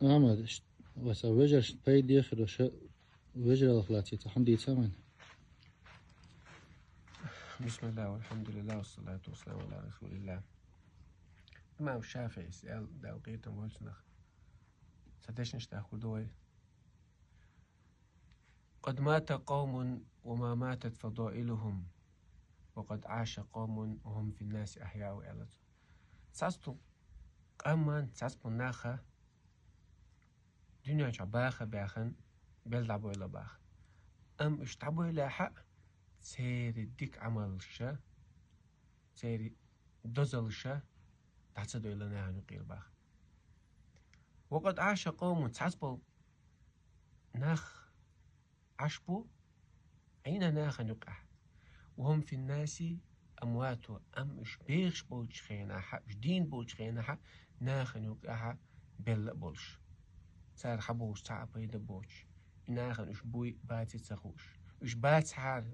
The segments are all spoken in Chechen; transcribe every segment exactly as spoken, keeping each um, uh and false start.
Ахьмад, ш-, васа вежаршна пайда дехар ша вежаралах лаций цхьа хӀама дийца вайна. بسم الله والحمد لله والصلاة والسلام على رسول الله. Имам ШафиӀийс аьлла, Дала къинтӀера волчунах, цхьа дешнаш тӀехь хӀу ду вай: قد مات قوم وما ماتت فضائلهم، وقد عاش قوم وهم في الناس أحياء, аьлла цо. Цхьаццаболу къаман, цхьаццаболу наха дуьнен чохь баха а баьхна, белла дӀабойла а баьхна. Амма уьш дӀабойлехь а, церан дика Ӏамалша, церан дозалша дӀа ца дойла нахана юкъера баха. وقد عاش قوم, цхьаццаболу нах Ӏаш бу Ӏийна нахана юкъахь. وهم في الناس أموات, амма уьш бехаш болчу хенахь а, уьш дийна болчу хенахь а нахана юкъахь белла а болуш. Цара хьан бохуш цхьа а пайда а боцуш, и нахана уьш буй, баций ца хууш. Уьш бацахьара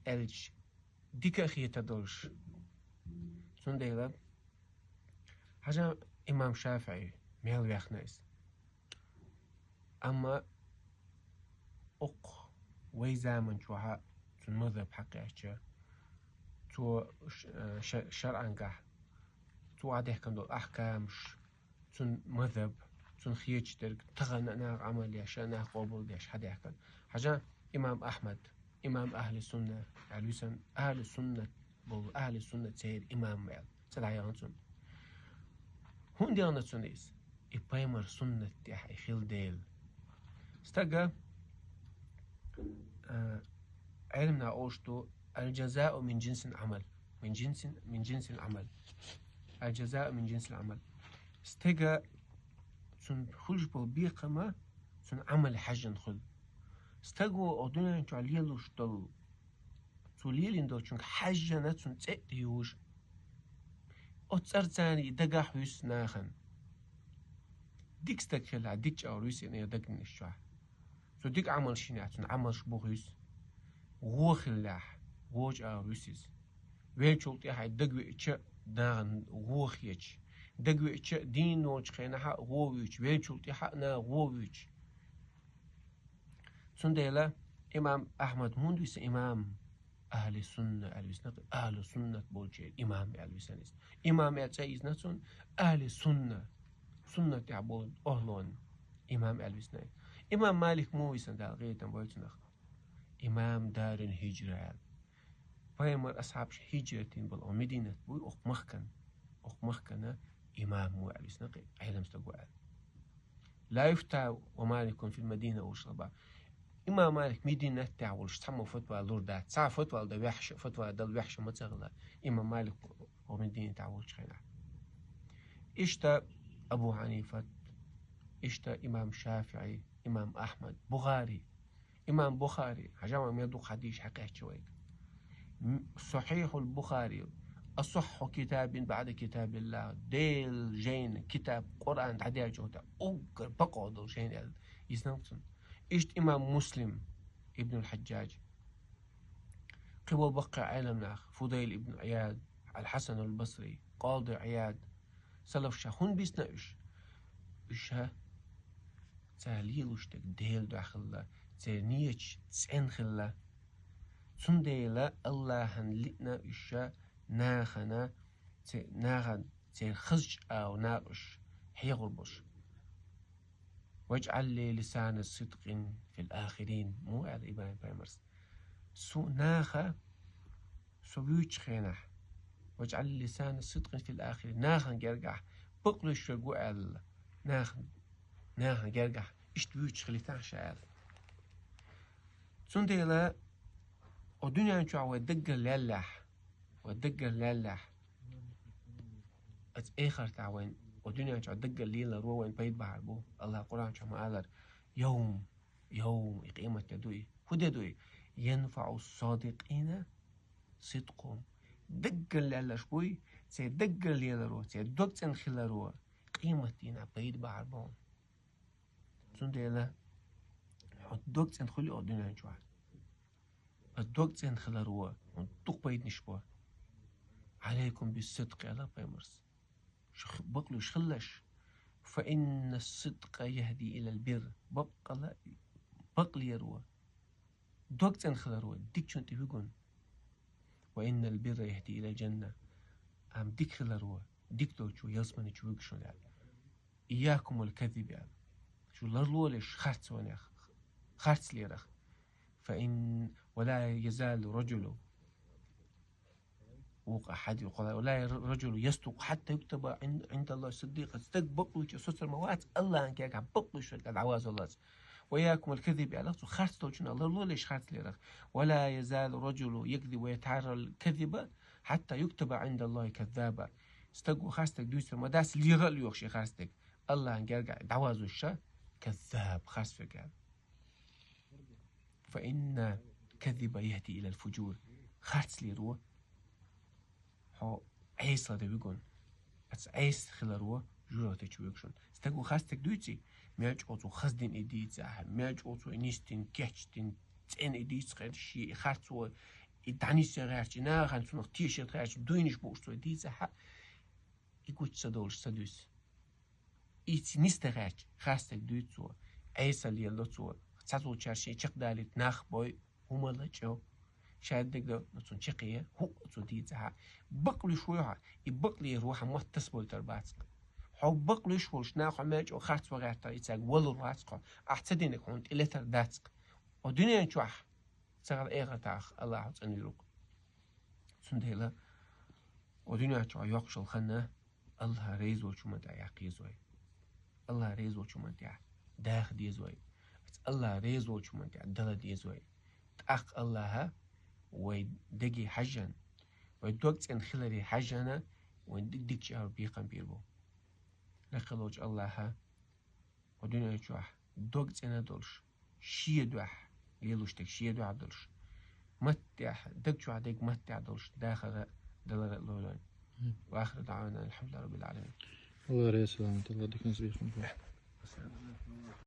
аьлча, дика а хета долуш. Цундела хьажа имам ШафиӀи мел вехна иза. Амма окху вай заман чохь а цуьнан мазхаб хьакхаьчча, цо ш-, ша-, шарӀангахь цо охьадехкина долу ахкамаш, цуьнан мазхаб, цунна хеташ дерг тахана а нах Ӏамал еш, а нах къобал деш хьадехкина. Хьажа, имам Ахьмад, имам ахьли сунна аьлла висина, ахьли суннат болу, ахьли суннат церан имам аьлла ца дӀаяхана цунна. ХӀунда яхана цунна иза? И пайхамар суннат тӀехь и хила дела. Стага, а, Ӏелам наха олуш ду: الجزاء من جنس العمل. من جنس، من جنس العمل. الجزاء من جنس العمل. Стага цунна хуьлуш болу бекхам а цуьнан Ӏамале хьаьжжина хуьлу. Стага оха дуьнен чохь лелош долу, цо лелийна долчуьнга хьаьжжина цуьнан цӀе а дийр ю. Оцу цӀарца и дагахь вуьсу нахана. Дика стаг хилахь, дика чӀагӀар вуьсу и дагнаш чохь. Цо дика Ӏамалш йинехь, цуьнан Ӏамалш бу хьуьсу. Вон хилахь, вон чӀагӀар вуьсу иза. Веллачул тӀаьхьа дагавеъча а нахана вон хеташ, дагавеъча а дийна волчу хенахь а вон вуьйцуш, веллачул тӀаьхьа а наха вон вуьйцуш. Цундела имам Ахьмад хӀунда висина имам? Ахьли сунна аьлла висина, ахьлу суннат болчеран имам аьлла висина иза. Имам аьлла цӀе йисна цунна, ахьли сунна, суннат тӀехь болу охӀлонан имам аьлла висина. Имам Малик муха висина, Дала къинтӀера войла цунах? Имам дарил хӀижра аьлла. Пайхамар асхьабаш хӀижрат дина болу оха Мединат буй, окху махкана, окху махкана имам ву аьлла висина, кхин Ӏелам стаг ву аьлла. لا يفتى ومالك في المدينة, олуш хилла боху. Имам Малик Мединат тӀехь волуш цхьаммо фатва лур дац. Цхьа фатва дан ваьхьаш, фатва дала ваьхьаш ма ца хилла. Имам Малик оха Мединат тӀехь волчу хенахь. Иштта Абу Хьанифат, иштта имам ШафиӀи, имам Ахьмад, Бухари. Имам Бухари, хьажа ма мел дукха хьадисаш хьакхаьчча вайга. М-, Сахьихьул Бухари, асахьхьу китабин баӀда китабиллахь, Делан жайна китаб Къуръан дӀадаьллачул тӀаьхьа уггар бакъо долу жайна аьлла, йисна цунна. Иштта имам Муслим ибнул Хьаджжадж, кхин болу баккхий Ӏелам нах, Фудайл ибн Ӏияд, Аль-Хьасанул Басри, Къади Ӏияд, салафаша хӀунда бисна уьш? Уьш а цара лелош дерг Делан дуьхьа хилла, церан нийяташ цӀена хилла. Цундела Аллахьан лиъна уьш а нахана, це-, нахана церан хазачу агӀор накъуш хьехур болуш. «ВаджӀал ли лисана сидкъин фил ахирин», муха аьлла ИбрахӀим пайхамарс. Со наха, со вуьйчу хенахь, «ваджӀал ли лисана сидкъин фил ахирин», нахана гергахь бакълуьйш верг ву аьлла, наха-, нахана гергахь иштта вуьйчуш хилийтахьа ша аьлла. Цундела оха дуьнен чохь вай даггара леллехь, вай даггара леллехь, оцу эхартахь вайн, оха дуьнен чохь даггара леларо вайн пайда бахьар бу. Аллахь Къуръан чохь ма аллара: «Йовм, йовм», и къемат де ду и. ХӀун де ду и? «ЯнфаӀу ссадикъина сидкъухум». Даггара лелларш буй, церан даггара леларо, церан дог цӀена хиларо къемат дийнахь пайда бахьар бу. Цундела хьо дог цӀена хуьлу оха дуьнен чохь. Ас дог цӀена хилар ву, хьуна дукха пайданаш бу. «Ӏалайкум бис-сидкъ», аьлла пайхамарс. Шу х-, бакълуьйш хилалаш. فإن الصدق يهدي إلى البر. Бакъала, бакълеро, дог цӀена хиларо дикачун тӀе вигун. وإن البر يهدي إلى الجنة. Амма дика хиларо, дика долчо ялсмани чу вигун шо аьлла. إياكم والكذب аьлла. Шу ларлолаш харцонех, харцлерах. فإن ولا يزال رجل وقع حد ولا رجل يصدق حتى يكتب عند الله صديقا. Стаг бакълув волча соцар ма вац, Аллахӏа кегахь бакълув волча дӀавазаллац. وإياكم والكذب аьлла, цу харц долчунах ларлолаш харцлерах. ولا يزال رجل يكذب ويتحرى الكذب حتى يكتب عند الله كذابا. Стаг харц стаг дуьйцур ма дац, леха а лоьхуш и харц стаг. Аллахӏа кегахь дӀавазалуш ша, كذاب, харц верг аьлла. فإن الكذب يهدي إلى الفجور. Харцлеро хьо Ӏеса тӀе вигун. Аца Ӏеса хиларо жожагӀате чу вигун шуна. Стага харц стаг дуьйций, мел чӀогӀа цо хаза дина и дийцахь, мел чӀогӀа цо и нисдина, кечдина, цӀена и дийца гӀерташ, и харцо, и дӀанисъян гӀерташ, и нахана цунах тешаргдолаш гӀерташ, дуйнаш бууш цо и дийцахь, и гуча ца довлуш ца дуьсу. И ца нисдан гӀерташ, харц стаг дуьйцу цо, Ӏеса лело цо, цхьацца волчара шен чекхдалийта нах бой, хӀума лачкъо, шадерг а цунна чаккхе, хӀуъа цо дийцахь. Бакълуш ву хьо, и бакълеро хьан мотт тасабойтар бац-кх. Хьо бакълуш волуш наха хьо мел чӀогӀа харц ван гӀертахь, и цаьрга валур вац-кх хьо, ахь ца динарг хьуна тӀелетар дац-кх. Хьо дуьнен чохь, ца гӀала эхартахь Аллахь хьо цӀанвийр ву-кх. Цундела, хьо дуьнен чохь йоккхуш йолу хан Аллахь реза волчу хӀуманна тӀехь яккха еза вай. Аллахь реза волчу хӀуманна тӀехь даха деза вай. Аллахь реза волчу хӀуманна тӀехь дала деза вай. ТӀаккха Аллахьа вай деге хьаьжжина, вай дог цӀена хиларе хьаьжжина, вайн дика-дика чӀагӀар бекхам бийр бу. Лекха волчу Аллахьа хьо дуьнен чохь дог цӀена долуш, шен дуьхьа лелош дерг шен дуьхьа долуш, маттехь, даг чохь дерг маттехь долуш, дахара а, далара а лолойн. Ва ахиру даӀвана анил хьамдулиллахӀи раббил Ӏаламин. Аллахь реза, саламат, Аллахь диканца бекхам бойла.